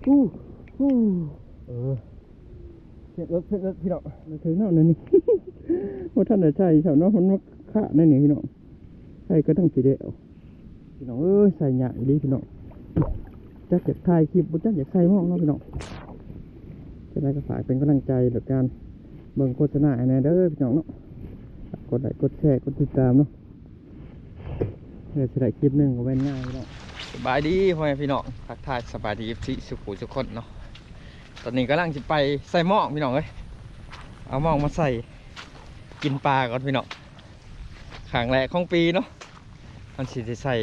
ອູ້ ອູ້ ເອີ ເພງເອິກ ເພງເອິກ ພີ່ນ້ອງ ມາເຖິງແລ້ວນີ້ ບໍ່ທັນໄດ້ໃສ່ຊ້ຳເນາະ ມັນມາຄາໃນນີ້ພີ່ນ້ອງ ໃສ່ກໍຕັ້ງຊິແລ້ວ ພີ່ນ້ອງເອີຍ ໃສ່ຍາກອີ່ຫຼີພີ່ນ້ອງ ຈັກຢາກຖ່າຍຄລິບ ບໍ່ຈັກຢາກໃສ່ໝອກເນາະພີ່ນ້ອງ ຈັ່ງໃດກໍຝາກເປັນກຳລັງໃຈ ແລະການເບິ່ງໂຄສະນາໃຫ້ແດ່ເດີພີ່ນ້ອງເນາະ ກົດໄລກົດແຊ ກົດຕິດຕາມເນາະ ເພື່ອຊິໄດ້ຄລິບໜຶ່ງກໍແມ່ນງ່າຍເນາະ. ສະບາຍດີພໍ່ແມ່ພີ່ນ້ອງ ທັກທາຍສະບາຍດີ ເອັຟຊີ ສູ່ຜູ້ສູ່ຄົນເນາະ. ຕອນນີ້ກຳລັງຊິໄປໃສ່ໝອກພີ່ນ້ອງເອີຍ ເອົາໝອກມາໃສ່ກິນປາກ່ອນພີ່ນ້ອງ ຄັ້ງແລກຂອງປີເນາະ ມັນຊິໄດ້ໃສ່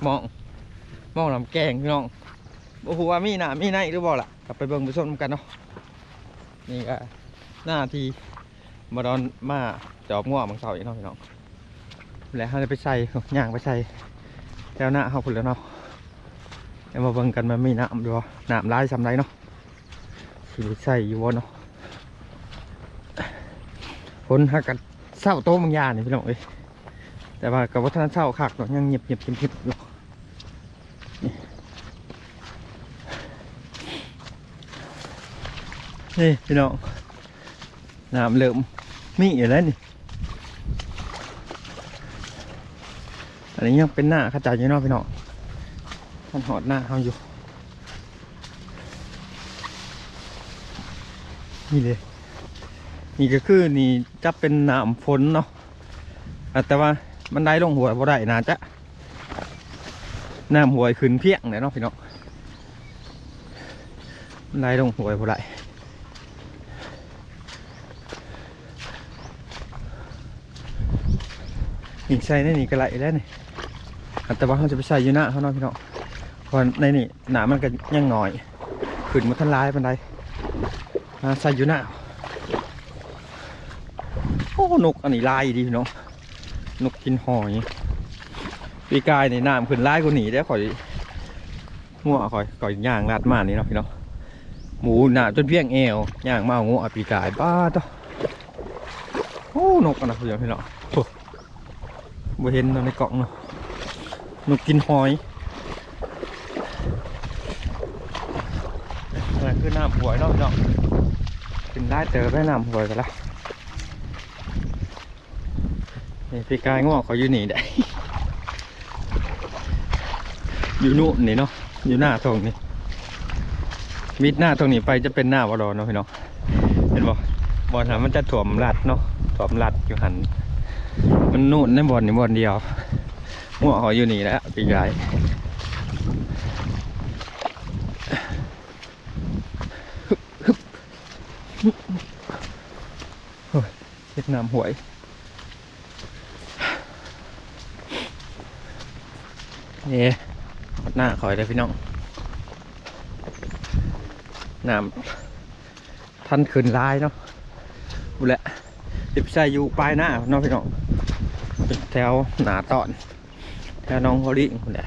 ໝອກ ໝອກນ້ຳແກງພີ່ນ້ອງ ບໍ່ຮູ້ວ່າມີນ້ຳມີໃນຫຼືບໍ່ລະ ກໍໄປເບິ່ງໄປຊົມນຳກັນເນາະ. ນີ້ກໍໜ້າທີ່ ມາດອນມາຈອບງົວບາງເຊົ້າອີກເນາະພີ່ນ້ອງ ແລ້ວເຮົາຈະໄປໃສ່ ຍ່າງໄປໃສ່ແຖວໜ້າເຮົາພຸ້ນແຫຼະເນາະ ແລ້ວມາເບິ່ງກັນວ່າມີນ້ຳຢູ່ບໍ່ ນ້ຳຫຼາຍສ່ຳໃດເນາະ ຊິໄດ້ໃສ່ຢູ່ບໍ່ເນາະ. ຝົນຫາກະເຊົາໂຕບາງຢ່າງນີ້ພີ່ນ້ອງເອີຍ ແຕ່ວ່າກໍບໍ່ທັນເຊົາຄັກດອກ ຍັງຫຍິບໆໆໆຢູ່. ນີ້ ນີ້ພີ່ນ້ອງ ນ້ຳເລີ່ມມີຢູ່ແລ້ວນີ້ ອັນນີ້ຍັງເປັນນາເຂົາເຈົ້າຢູ່ເນາະພີ່ນ້ອງ ມັນຮອດນາເຮົາຢູ່ ນີ້ເດ້ ນີ້ກໍຄືນີ້ຈະເປັນນ້ຳຝົນເນາະ ອ່າ ແຕ່ວ່າມັນໄຫຼລົງຫ້ວຍບໍ່ໄດ້ ໜ້າຈະ ນ້ຳຫ້ວຍຂຶ້ນພຽງແຫຼະເນາະພີ່ນ້ອງ ໄຫຼລົງຫ້ວຍບໍ່ໄດ້ ນີ້ໃສ່ໃນນີ້ກໍໄດ້ແລ້ວນີ້ ແຕ່ວ່າເຮົາຈະໄປໃສ່ຢູ່ນາເຮົາເນາະພີ່ນ້ອງ ເພາະໃນນີ້ນ້ຳມັນກໍຍັງໜ້ອຍ ຂຶ້ນບໍ່ທັນຫຼາຍປານໃດ ມາໃສ່ຢູ່ນາ. ໂອ້ ນົກອັນນີ້ຫຼາຍອີ່ຫຼີເນາະ ນົກກິນຫອຍ ປີກາຍນີ້ນ້ຳຂຶ້ນຫຼາຍກວ່ານີ້ເດ້ ຂ້ອຍ ງົວຂ້ອຍ ຂ້ອຍຍ່າງລັດມານີ້ເນາະພີ່ນ້ອງ ໝູນ້ຳຈົນພຽງແອວ ຍ່າງມາເອົາງົວປີກາຍ ປາດໂທ້ ໂອ້ ນົກອັນນັ້ນພີ່ນ້ອງ ໂອ້ ບໍ່ເຫັນເນາະໃນກ້ອງເນາະ ນົກກິນຫອຍ ອັນນັ້ນຄືນ້ຳຫ້ວຍເນາະພີ່ນ້ອງ ຂຶ້ນຫຼາຍເຕີບແລ້ວ ນ້ຳຫ້ວຍກໍລະ ນີ້ ປີກາຍງົວຂ້ອຍຢູ່ນີ້ໄດ໋ ຢູ່ນູ້ນນີ້ເນາະ ຢູ່ນາທົ່ງນີ້ ມິດນາທົ່ງນີ້ໄປຈະເປັນນາບໍ່ດອນເນາະພີ່ນ້ອງ ເຫັນບໍ່ ບ່ອນຫັ້ນມັນຈະຖ້ວມລັດເນາະ ຖ້ວມລັດຢູ່ຫັ້ນ ມັນນູ້ນໃນບ່ອນນີ້ບ່ອນດຽວ ງົວຂ້ອຍຢູ່ນີ້ແຫຼະ ປີກາຍ ຮຶບ ຮຶບ ໂອ້ຍ ເຮັດນ້ຳຫ້ວຍ ເອີ ຮອດນາຂ້ອຍແລ້ວພີ່ນ້ອງ ນ້ຳທັນຂຶ້ນຫຼາຍເນາະ ພຸ້ນແຫຼະ ຊິໄປໃສ່ຢູ່ປາຍນາເນາະພີ່ນ້ອງ ແຖວໜ້າຕ້ອນ ແຖວໜອງຫົວລິງພຸ້ນແຫຼະ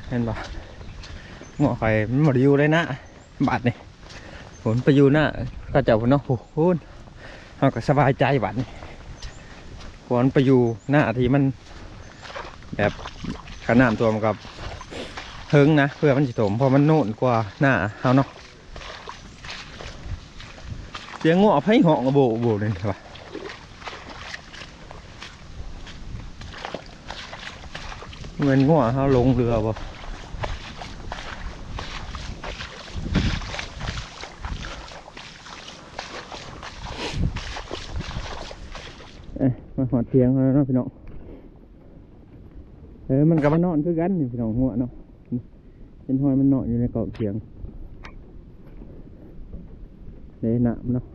ເຫັນບໍ່ ງົວຂ້ອຍມັນບໍ່ໄດ້ຢູ່ໃນນາ ບາດນີ້ ພຸ້ນໄປຢູ່ນາເຂົາເຈົ້າພຸ້ນເນາະ ພຸ້ນ ເຮົາກໍສະບາຍໃຈບາດນີ້ ຄວນໄປຢູ່ນາທີ່ມັນແບບ ຄັນນ້ຳຖ້ວມກໍເຫິງນະ ເພື່ອມັນຊິຖ້ວມ ເພາະມັນໂນ້ນກວ່ານາເຮົາເນາະ ສຽງງົວໃຜຮ້ອງໂບໂບນີ້ວະ ແມ່ນງົວເຮົາລົງເຮືອບໍ່? ເອີ ມາຮອດຖຽງເຮົາແລ້ວເນາະພີ່ນ້ອງ ເອີ ມັນກໍມານອນຄືກັນນີ້ພີ່ນ້ອງ ງົວເນາະ ເຫັນຮອຍມັນນອນຢູ່ໃນກອກຖຽງ ເດ້ນ້ຳເນາະ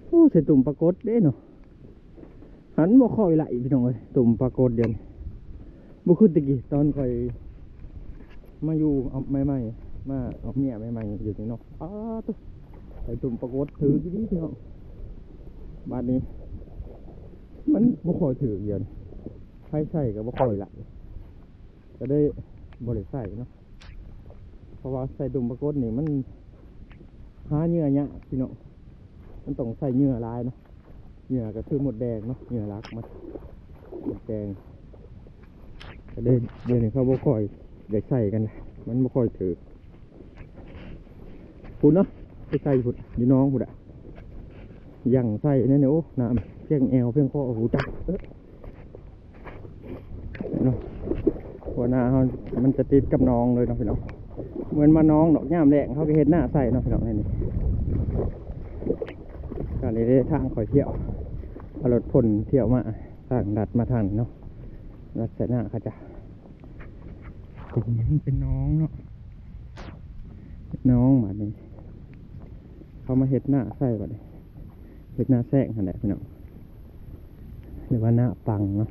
ໂອ້ ໃສ່ຕຸ່ມປາກົດເດ້ເນາະ ຫັ້ນບໍ່ຄ່ອຍໄຫຼພີ່ນ້ອງເອີຍ ຕຸ່ມປາກົດດຽວນີ້ ບໍ່ຄືແຕ່ກີ້ຕອນຂ້ອຍມາຢູ່ ເອົາໃໝ່ໆ ມາເອົາເມຍໃໝ່ໆ ຢູ່ນີ້ເນາະ ປາດໂທ້ ໃສ່ຕຸ່ມປາກົດຖືກອີ່ຫຼີພີ່ນ້ອງ ບາດນີ້ມັນບໍ່ຄ່ອຍຖືກດຽວນີ້ ໃຜໃສ່ກໍບໍ່ຄ່ອຍໄຫຼ ກໍເລີຍບໍ່ໄດ້ໃສ່ເນາະ ເພາະວ່າໃສ່ຕຸ່ມປາກົດນີ້ມັນຫາເຫຍື່ອຍາກພີ່ນ້ອງ ມັນຕ້ອງໃຊ້ເຫຍື່ອຫຼາຍເນາະ ເຫຍື່ອກໍຄືມົດແດງເນາະ ເຫຍື່ອຫຼັກມັນ ມົດແດງ ກໍເລີຍດຽວນີ້ເຂົາບໍ່ຄ່ອຍໄດ້ໃຊ້ກັນ ມັນບໍ່ຄ່ອຍຖືກ ພຸ້ນເນາະ ໄປໃສ່ພຸ້ນ ຢູ່ໜອງພຸ້ນອະ ຍັງໃສ່ແນວນີ້ ໂອ້ ນ້ຳພຽງແອວພຽງຄໍ ໂອ້ໂຫ ຈັກ ເອີ ເນາະ ເພາະວ່ານາເຮົາມັນຈະຕິດກັບໜອງເລີຍເນາະພີ່ນ້ອງ ເໝືອນວ່າໜອງດອກ ຍາມແລ້ງເຮົາກໍເຮັດນາໃສ່ເນາະພີ່ນ້ອງ ໃນນີ້ ກະນີ້ເດ້ທາງຂ້ອຍທ່ຽວ ເອົາລົດພົ່ນທ່ຽວມາ ທາງລັດມາທາງນີ້ເນາະ ລັດໃສ່ນາເຂົາເຈົ້າ ເປັນຫຍັງ ເປັນໜອງເນາະ ເປັນໜອງບາດນີ້ ເຂົາມາເຮັດນາໃສ່ບາດນີ້ ເຮັດນາແຊງຫັ້ນແຫຼະພີ່ນ້ອງ ຫຼືວ່ານາປັງເນາະ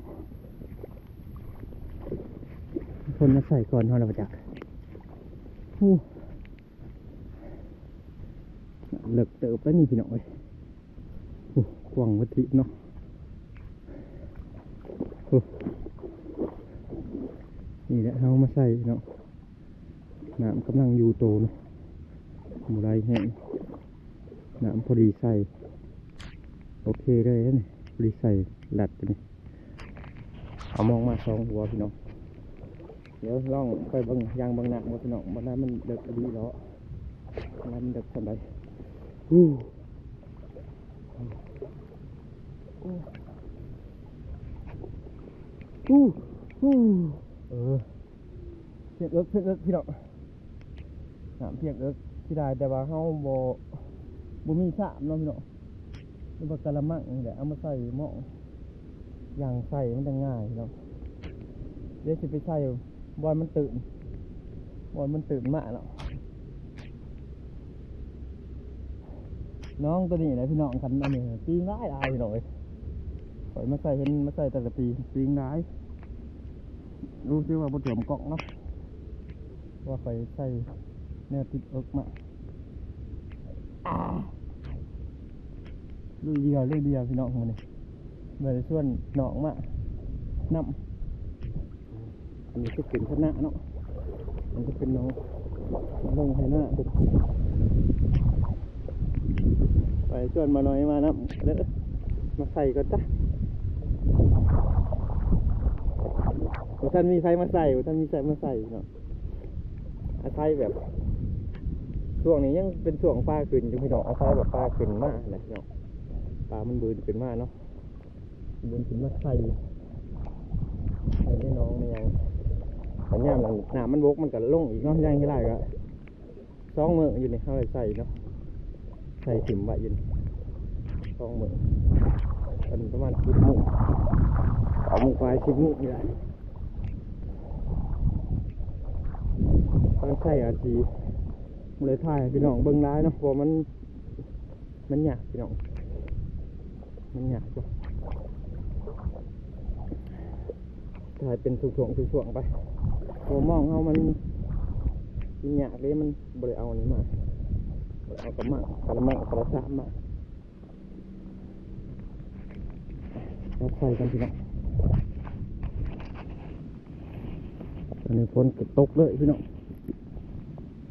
ຄົນມາໃສ່ກ່ອນເຮົາແລ້ວບໍ່ຈັກ ໂອ້ ເລິກເຕີບແລ້ວນີ້ພີ່ນ້ອງເອີຍ ໂອ້ ຂວາງວັດຖຸເນາະ ໂອ້ ນີ້ແຫຼະເຮົາມາໃສ່ເນາະ ນ້ຳກຳລັງຢູ່ໂຕເນາະ ບໍ່ໄຫຼແຮງ ນ້ຳພໍດີໃສ່ ໂອເຄເລີຍນີ້ ພໍດີໃສ່ລັດນີ້ ເອົາມອງມາສອງຫົວພີ່ນ້ອງ ດຽວລອງໄປເບິ່ງ ຍ່າງເບິ່ງນ້ຳບໍ່ພີ່ນ້ອງ ວ່ານ້ຳມັນເລິກອີ່ຫຼີເນາະ ນ້ຳມັນເລິກສ່ຳໃດ ອູ້ ອູ້ ອູ້ ເອີ ພຽງເອິກ ພຽງເອິກພີ່ນ້ອງ ນ້ຳພຽງເອິກ ເສຍດາຍແຕ່ວ່າເຮົາບໍ່ ບໍ່ມີຊາມເນາະພີ່ນ້ອງ ຫຼືວ່າກະລະມັງນີ້ແຫຼະ ເອົາມາໃສ່ໝ້ອງ ຢ່າງໃສ່ມັນຈັ່ງງ່າຍເນາະ ດຽວຊິໄປໃສ່ບ່ອນມັນຕື່ນ ບ່ອນມັນຕື່ນມາເນາະ ໜອງໂຕນີ້ແຫຼະພີ່ນ້ອງ ຄັນອັນນີ້ ປີງຫຼາຍໆ ພີ່ນ້ອງເອີຍ ຂ້ອຍມາໃສ່ ເຫັນມາໃສ່ແຕ່ລະປີ ປີງຫຼາຍ ຮູ້ສຶກວ່າບໍ່ຖ້ວມກ້ອງເນາະ ວ່າຂ້ອຍໃສ່ແນວຕິດເອິກມາ ລຸຍດຽວ ລຸຍດຽວພີ່ນ້ອງ ມື້ນີ້ບໍ່ໄດ້ຊວນນ້ອງມານຳ ອັນນີ້ຄືເປັນຄະນະເນາະ ມັນຈະເປັນໜອງ ລົງໄຮ່ນາ ໄປຊວນມາໜ້ອຍມານຳເດີ ມາໃສ່ກ່ອນຊະ ບໍ່ທັນມີໃຜມາໃສ່ ບໍ່ທັນມີໃຜມາໃສ່ເນາະ ອາໄສແບບ ຊ່ວງນີ້ຍັງເປັນຊ່ວງປາຂຶ້ນຢູ່ພີ່ນ້ອງ ອາໄສແບບປາຂຶ້ນມາຫັ້ນແຫຼະພີ່ນ້ອງ ປາມັນບືນຂຶ້ນມາເນາະ ບືນຂຶ້ນມາໃສ່ ໃສ່ໃນໜອງໃນຫຍັງ ຄັນຍາມນັ້ນນ້ຳມັນບົກມັນກໍລົງອີກເນາະ ຢ່າງຫຼາຍກໍສອງມື້ຢູ່ນີ້ເຮົາໄດ້ໃສ່ເນາະ ໃສ່ຖິ້ມໄວ້ຢູ່ນີ້ສອງມື້ ອັນປະມານສິບໂມງ ເກົ້າໂມງປາຍ ສິບໂມງນີ້ແຫຼະ ຕອນໃສ່ອາດຊິບໍ່ໄດ້ຖ່າຍໃຫ້ພີ່ນ້ອງເບິ່ງຫຼາຍເນາະ ເພາະວ່າມັນ ມັນຍາກພີ່ນ້ອງ ມັນຍາກຢູ່ ຖ່າຍເປັນຊ່ວງໆໄປ ເພາະວ່າໝ້ອງເຮົາມັນ ມັນຍາກເດ້ ມັນບໍ່ໄດ້ເອົາອັນນີ້ມາ ບໍ່ໄດ້ເອົາກະມັງ ກະລະມັງ ກະລະຊາມມາ ມາໃສ່ກັນພີ່ນ້ອງ ອັນນີ້ຝົນກໍຕົກເລີຍພີ່ນ້ອງ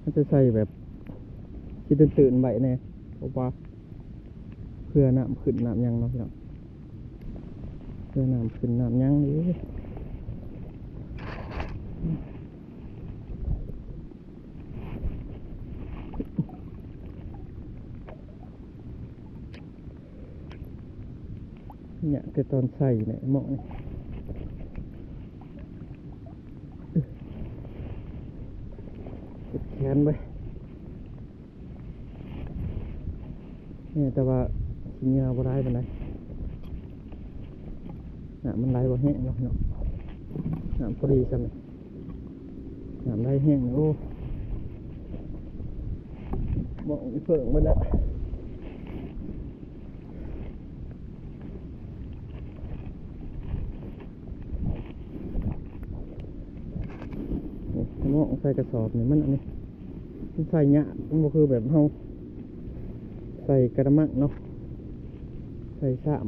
ມັນຈະໃສ່ແບບຊິຕື່ນໆໄວ້ແດ່ ເພາະວ່າເພື່ອນ້ຳຂຶ້ນນ້ຳຫຍັງເນາະພີ່ນ້ອງ ເພື່ອນ້ຳຂຶ້ນນ້ຳຫຍັງເດ້. ຍາກແຕ່ຕອນໃສ່ແຫຼະໝ້ອງນີ້ ເຈັບແຂນເວີຍ ແຕ່ວ່າຊິເຫຍື້ອບໍ່ຫຼາຍປານໃດ ນ້ຳມັນໄຫຼບໍ່ແຮງເນາະ ນ້ຳພໍດີຊ່ຳນີ້ ນ້ຳໄຫຼແຮງ ໂອ້ ໝ້ອງນີ້ເຜິ້ງໝົດແລ້ວ ນີ້ ໝ້ອງໃສ່ກະສອບນີ້ ມັນອັນນີ້ ມັນໃສ່ຍາກ ມັນບໍ່ຄືແບບເຮົາໃສ່ກະລະມັງເນາະ ໃສ່ຊາມ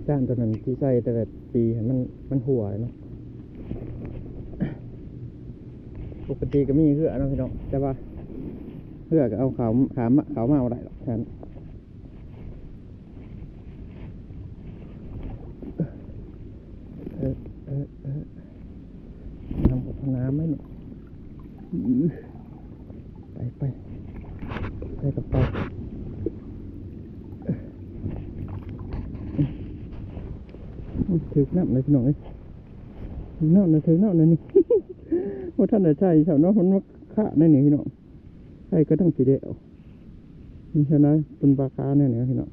ຈານໂຕນັ້ນທີ່ໃສ່ແຕ່ລະປີຫັ້ນ ມັນ ມັນຮົ່ວເນາະ ປົກກະຕິກໍມີເຮືອເນາະພີ່ນ້ອງ ແຕ່ວ່າເຮືອກໍເອົາເຂົ້າ ເຂົ້າມາ ເຂົ້າມາບໍ່ໄດ້ດອກ ແມ່ນ ເອີ ເອີ ເອີ ນ້ຳກໍ ນ້ຳໄວ້ເນາະ ໄປໆ ໃສ່ກະເປົາ ຖືກນ້ຳເລີຍພີ່ນ້ອງເອີຍ ຖືກນ້ຳນະ ຖືກນ້ຳນະນີ້ ບໍ່ທັນໄດ້ໃສ່ຊ້ຳເນາະ ມັນມາຄາໃນນີ້ພີ່ນ້ອງ ໃສ່ກໍຕັ້ງຊິແລ້ວ ນີ້ຊະນະ ເປັນປາຄາແນວນີ້ພີ່ນ້ອງ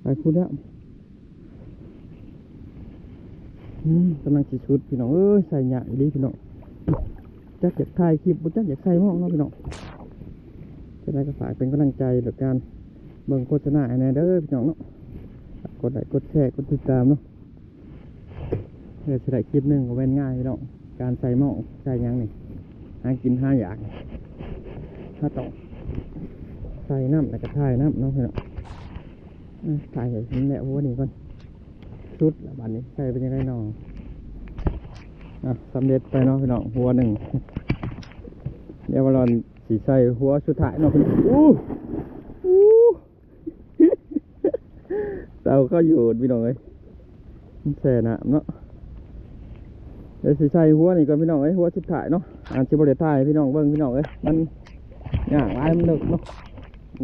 ໄປພຸ້ນແລ້ວ ອືມ ກຳລັງຊິສຸດພີ່ນ້ອງເອີຍ ໃສ່ຍາກອີ່ຫຼີພີ່ນ້ອງ ຈັກຢາກຖ່າຍຄລິບ ບໍ່ຈັກຢາກໃສ່ໝອກເນາະພີ່ນ້ອງ ຈັ່ງໃດກໍຝາກເປັນກຳລັງໃຈ ແລະການເບິ່ງໂຄສະນາໃຫ້ແດ່ເດີພີ່ນ້ອງເນາະ ກົດໄລກົດແຊ ກົດຕິດຕາມເນາະ ເພື່ອຊິໄດ້ຄລິບໜຶ່ງກໍແມ່ນງ່າຍພີ່ນ້ອງ ການໃສ່ໝໍ້ໃສ່ຫຍັງນີ້ ຫາກິນຫາຢາກ ເຮົາຕ້ອງໃສ່ນ້ຳ ແລ້ວກໍຖ່າຍນ້ຳເນາະພີ່ນ້ອງ ເອີ ຖ່າຍໃຫ້ມັນແລ້ວຫົວນີ້ກ່ອນ ສຸດລະບາດນີ້ ໃສ່ເປັນຈັ່ງໃດນໍ ອ່ະ ສຳເລັດໄປເນາະພີ່ນ້ອງ ຫົວໜຶ່ງ ດຽວມາລອນຊິໃສ່ຫົວສຸດທ້າຍເນາະພີ່ນ້ອງ ອູ້ ອູ້. ເຕົາເຂົ້າຢູ່ພີ່ນ້ອງເອີຍ ມັນແຊ່ນ້ຳເນາະ ດຽວຊິໃສ່ຫົວນີ້ກ່ອນພີ່ນ້ອງເອີຍ ຫົວສຸດທ້າຍເນາະ ອາດຊິບໍ່ໄດ້ຖ່າຍໃຫ້ພີ່ນ້ອງເບິ່ງພີ່ນ້ອງເອີຍ ມັນຍາກຫຼາຍ ມັນເລິກເນາະ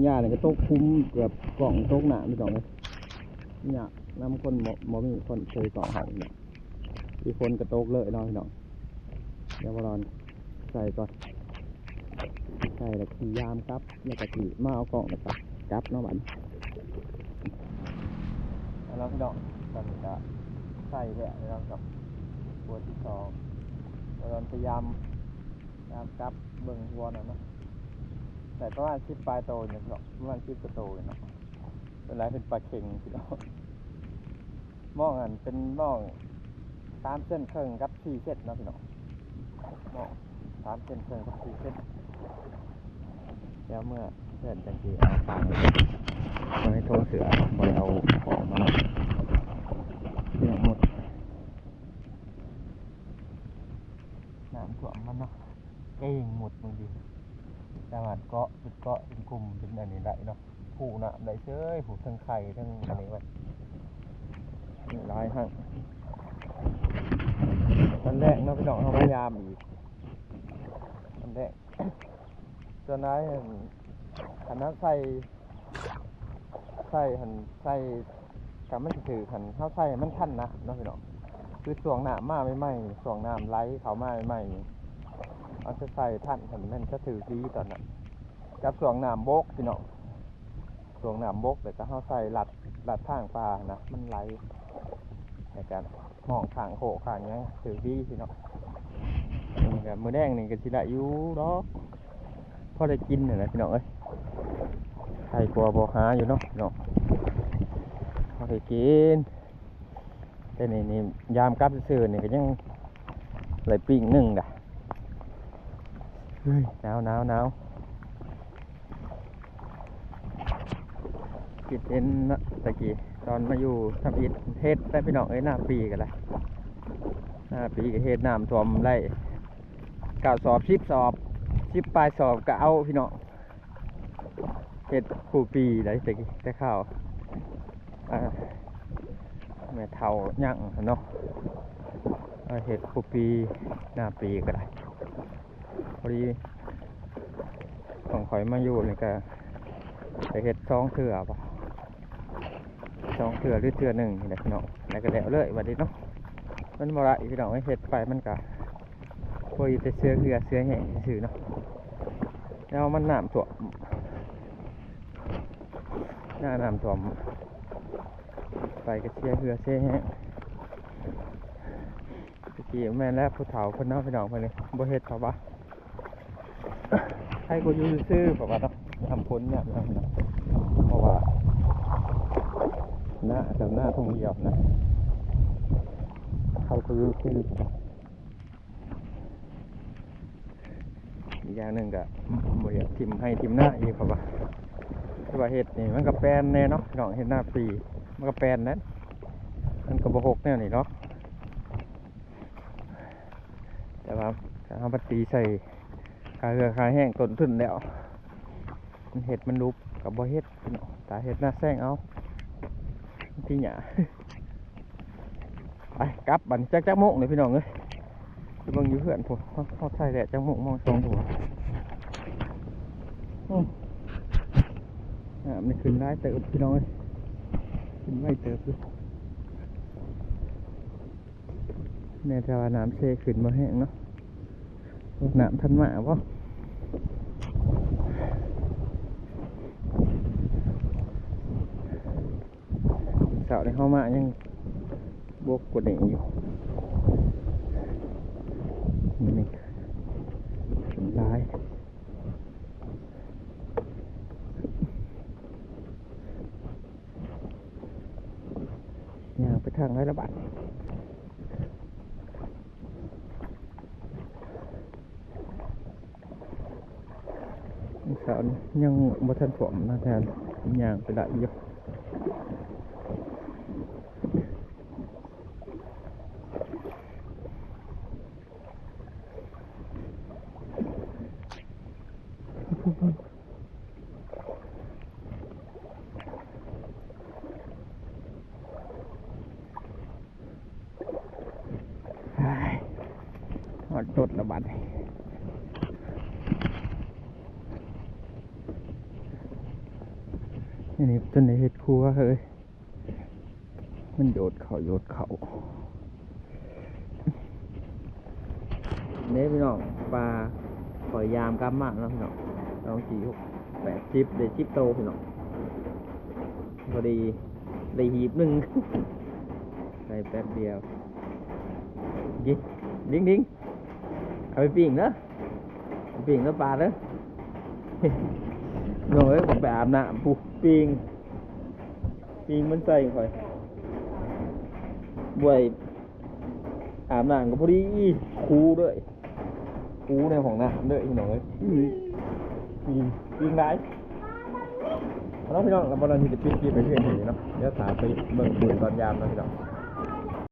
ຫຍ້ານີ້ກໍຕົກຄຸມ ເກືອບກ້ອງຕົກນ້ຳພີ່ນ້ອງເອີຍ ຍາກນຳຄົນບໍ່ ບໍ່ມີຄົນເຊີຍກ້ອງໃຫ້ເນາະ ອີ່ຝົນກໍຕົກເລີຍເນາະພີ່ນ້ອງ ດຽວມາລອນໃສ່ກ່ອນ ໃສ່ແລ້ວຂີ່ຍາມກັບ ແລ້ວກໍຂີ່ມາເອົາກ້ອງ ແລ້ວກໍກັບເນາະບັດນີ້ ເອົາລະພີ່ນ້ອງ ຕອນນີ້ກໍໃສ່ແລ້ວເນາະ ກັບຫົວທີສອງ ມາລອນພະຍາຍາມ ຍາມກັບເບິ່ງຫົວນັ້ນເນາະ ໃສ່ປະມານສິບປາຍໂຕນີ້ເນາະ ປະມານສິບກວ່າໂຕນີ້ເນາະ ສ່ວນຫຼາຍເປັນປາເຂັງພີ່ນ້ອງ ມອງຫັ້ນເປັນມອງສາມເຊັນເຄິ່ງກັບສີ່ເຊັນເນາະພີ່ນ້ອງ ມອງສາມເຊັນເຄິ່ງກັບສີ່ເຊັນ ແລ້ວເມື່ອເພື່ອນຈັ່ງຊິເອົາປາໄວ້ໃນຖົງເສື້ອ ບໍ່ໄດ້ເອົາອອກມາເນາະ ເລື່ອງໝົດ ນ້ຳຖ້ວມມັນເນາະ ເກັ່ງໝົດບາງທີ ສາມາດເກາະ ເປັນເກາະ ເປັນກຸ່ມ ເປັນອັນນີ້ໄດ້ເນາະ ຜູນ້ຳໄດ້ເຊີຍ ຜູທັງໄຂ່ທັງອັນນີ້ໄວ້ ຫຼາຍຫັ້ນ ຕອນແລກເນາະພີ່ນ້ອງ ເຮົາພະຍາຍາມອີກ ຕອນແລກ ສ່ວນຫຼາຍຫັ້ນ ຄັນເຮົາໃສ່ ໃສ່ຫັ້ນ ໃສ່ ກະມັນຊິຖືກຫັ້ນ ເຮົາໃສ່ໃຫ້ມັນທັນນະເນາະພີ່ນ້ອງ ຄືຊ່ວງນ້ຳມາໃໝ່ໆ ຊ່ວງນ້ຳໄຫຼເຂົ້າມາໃໝ່ໆ ເຮົາຈະໃສ່ທັນຫັ້ນ ແມ່ນຈະຖືກດີຕອນນັ້ນ ກັບຊ່ວງນ້ຳບົກພີ່ນ້ອງ ຊ່ວງນ້ຳບົກ ແລ້ວກໍເຮົາໃສ່ລັດ ລັດທາງປ່ານະ ມັນໄຫຼ ໃນການມອງຂ້າງໂຄກຂ້າງຫຍັງຖືກດີພີ່ນ້ອງ ມື້ແລງນີ້ກໍຊິໄດ້ຢູ່ດອກ ພໍໄດ້ກິນຫັ້ນແຫຼະພີ່ນ້ອງເອີຍ ໄຄກວ່າບໍ່ຫາຢູ່ເນາະພີ່ນ້ອງ ພໍໄດ້ກິນ ແຕ່ນີ້ນີ້ຍາມກັບຊື່ໆນີ້ກໍຍັງໄດ້ປີ້ງໜຶ່ງດາ ເຮີ້ຍ ໜາວໆໆ ຄິດເຫັນເນາະ ຕະກີ້ຕອນມາຢູ່ທຳອິດເຮັດໄດ້ພີ່ນ້ອງເອີຍ ນາປີກໍໄດ້ ນາປີກໍເຮັດ ນ້ຳຖ້ວມໄດ້ເກົ້າສອບ ສິບສອບ ສິບປາຍສອບກໍເອົາພີ່ນ້ອງ ເຮັດຄູ່ປີໄດ້ແຕ່ກີ້ ແຕ່ຄາວ ອ່າ ແມ່ເຖົ້າຍັງເນາະ ເຮັດຄູ່ປີ ນາປີກໍໄດ້ ພໍດີຂອງຂ້ອຍມາຢູ່ນີ້ກໍໄດ້ເຮັດສອງເທື່ອບໍ ສອງເທື່ອ ຫຼື ເທື່ອໜຶ່ງນີ້ແຫຼະພີ່ນ້ອງ ແລ້ວກໍແລ້ວເລີຍບັດນີ້ເນາະ ມັນບໍ່ໄດ້ພີ່ນ້ອງ ເຮັດໄປມັນກໍ ໂອ້ຍ ແຕ່ເສຍເຫື່ອເສຍແຮງຊື່ໆເນາະ ແລ້ວມັນນ້ຳຖ້ວມ ໜ້ານ້ຳຖ້ວມ ໄປກໍເສຍເຫື່ອເສຍແຮງ ຕະກີ້ແມ່ນແລ້ວ ຜູ້ເຖົ້າເພິ່ນເນາະ ພີ່ນ້ອງເພິ່ນນີ້ ບໍ່ເຮັດເຂົາວ່າ ໃຜກໍຢູ່ຊື່ໆ ເຂົາວ່າເນາະ ຍາມຝົນຍາມຫຍັງນະ ເພາະວ່າ ນາ ແຖວນາທົ່ງດຽວນະ ເຂົາກໍຢູ່ຊື່ ອີກຢ່າງໜຶ່ງກໍບໍ່ຢາກຖິ້ມໄຮ່ຖິ້ມນາອີກ ເພາະວ່າ ຄືວ່າເຮັດນີ້ມັນກໍແປນແດ່ເນາະ ພີ່ນ້ອງ ເຮັດນາປີ ມັນກໍແປນນັ້ນ ມັນກໍບໍ່ຮົກແນວນີ້ເນາະ ແຕ່ວ່າຖ້າເຮົາມາຕີໃສ່ຄ່າເຫື່ອຄ່າແຮງຕົ້ນທຶນແລ້ວ ມັນເຮັດມັນຫຼຸບກໍບໍ່ເຮັດ ພີ່ນ້ອງ ຖ້າເຮັດນາແຊງເອົາ ມັນຊິຫຍ້າ ໄປກັບບັດນີ້ ຈັກ ຈັກໂມງນີ້ ພີ່ນ້ອງເອີຍ ເບິ່ງຢູ່ເຮືອນພຸ້ນ ເຮົາ ເຮົາຖ່າຍແລ້ວຈັກໂມງ ມອງສອງພຸ້ນ. ອືມ ນ້ຳນີ້ຂຶ້ນຫຼາຍເຕີບພີ່ນ້ອງເອີຍ ຂຶ້ນໄວເຕີບຢູ່ ແນ່ ແຕ່ວ່ານ້ຳເຊຂຶ້ນບໍ່ແຮງເນາະ. ນ້ຳທັນມາບໍ່? ເຊົ້ານີ້ເຮົາມາຍັງບົກກວ່ານີ້ຢູ່ ນີ້ ຫຼາຍ ຍ່າງໄປທາງໃດລະບາດ. ເຊົ້ານີ້ຍັງບໍ່ທັນພ້ອມນະ ແຕ່ຍ່າງໄປໄດ້ຢູ່. ຮອດລົດລະບາດນີ້ ອັນນີ້ຈົນໄດ້ເຮັດຄົວເຮີ້ຍ ມັນໂຍດເຂົ້າ ໂຍດເຂົ້າ. ເດ້ພີ່ນ້ອງ ປາຂ້ອຍຢາມກັບມາເນາະພີ່ນ້ອງ ສອງ ສີ່ ຫົກ ແປດ ສິບ ໄດ້ສິບໂຕພີ່ນ້ອງ ພໍດີໄດ້ຫີບໜຶ່ງ ໄດ້ແປັບດຽວ. ດິງໆ ເອົາໄປປີ້ງເດີ ປີ້ງເດີປາເດີ ນ້ອງເອີຍ ຂ້ອຍໄປອາບນ້ຳພຸ້ນ ປີ້ງ ປີ້ງມັນໃສ່ຂ້ອຍ ບວຍ ອາບນ້ຳກໍພໍດີ ຄູເດີ ຄູໃນຫ້ອງນ້ຳເດີພີ່ນ້ອງເອີຍ ປີ້ງ ປີ້ງຫຼາຍ. ເອົາເນາະພີ່ນ້ອງ ແລ້ວບໍ່ນັ້ນຊິໄດ້ປິດຄລິບໄປພຽງເທົ່ານີ້ເນາະ ດຽວຖ້າໄປເບິ່ງບຸນຕອນຢາມເນາະພີ່ນ້ອງ.